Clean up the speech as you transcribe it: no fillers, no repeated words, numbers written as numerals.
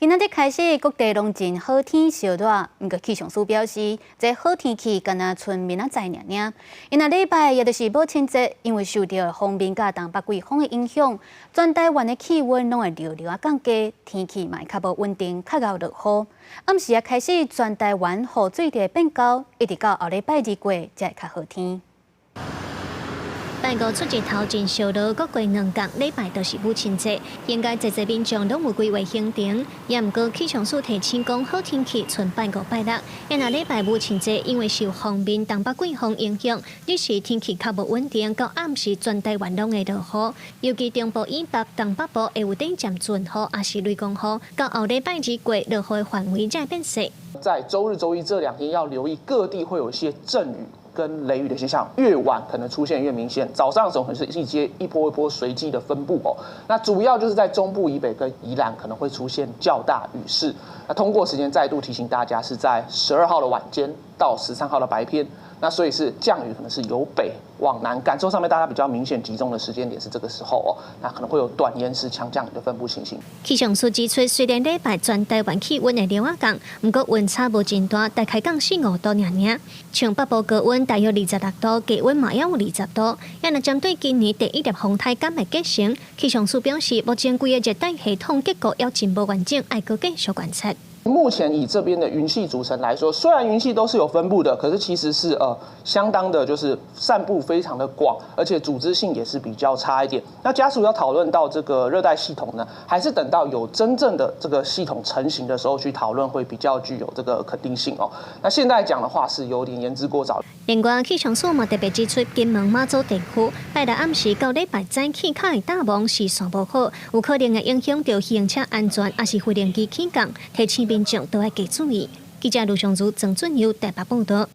今仔日開始，各地攏真好天燒熱，毋過氣象署表示，這好天氣敢若賰明仔載爾爾。今仔禮拜也就是母親節，因為受著鋒面佮東北季風的影響，全台灣的氣溫攏會略略仔降低，天氣嘛會較無穩定，較𠢕落雨。暗時仔開始，全台灣雨水就會變厚，一直到後禮拜二過才會較好天。拜五出日頭真燒熱，閣過兩工禮拜就是母親節，應該濟濟民眾攏有規劃行程。也毋過氣象署提醒講，好天氣賰拜五拜六，今仔禮拜母親節，因為受鋒面東北季風影響，日時天氣較無穩定，到暗時全台灣攏會落雨，尤其中部以北、東北部會有短暫陣雨，抑是雷公雨。到後禮拜二過，落雨的範圍才會變細。在週日、週一這兩天要留意各地會有一些陣雨跟雷雨的現象，越晚可能出現越明顯。早上的時候可能是一些一波一波隨機的分布哦。那主要就是在中部以北跟宜蘭可能會出現較大雨勢。那通過時間再度提醒大家，是在12號的晚間到13號的白天。那所以是降雨可能是由北往南，感受上面大家比較明顯集中的時間點是這個時候哦。那可能會有短延時強降雨的分布情形。氣象署指出，雖然禮拜全台灣氣溫會略仔降，毋過溫差無真大，大概降四五度爾爾。像北部高溫大約26度，低溫嘛也有20度。也若針對今年第一粒風颱敢會結成，氣象署表示，目前規個熱帶系統結構猶真無完整，愛閣繼續觀察。目前以這邊的雲系組成來說，雖然雲系都是有分布的，可是其實是相當的，就是散布非常的廣，而且組織性也是比較差一點。那加速要討論到這個熱帶系統呢，還是等到有真正的這個系統成型的時候去討論，會比較具有這個肯定性哦。那現在講的話是有點言之過早。另外，氣象署嘛特別指出，金門馬祖地區拜六暗時到禮拜早起較會大霧視線無好，有可能會影響著行車安全，抑是飛行機起降，提醒民眾都愛加注意。記者盧尚如、曾俊佑台北報道。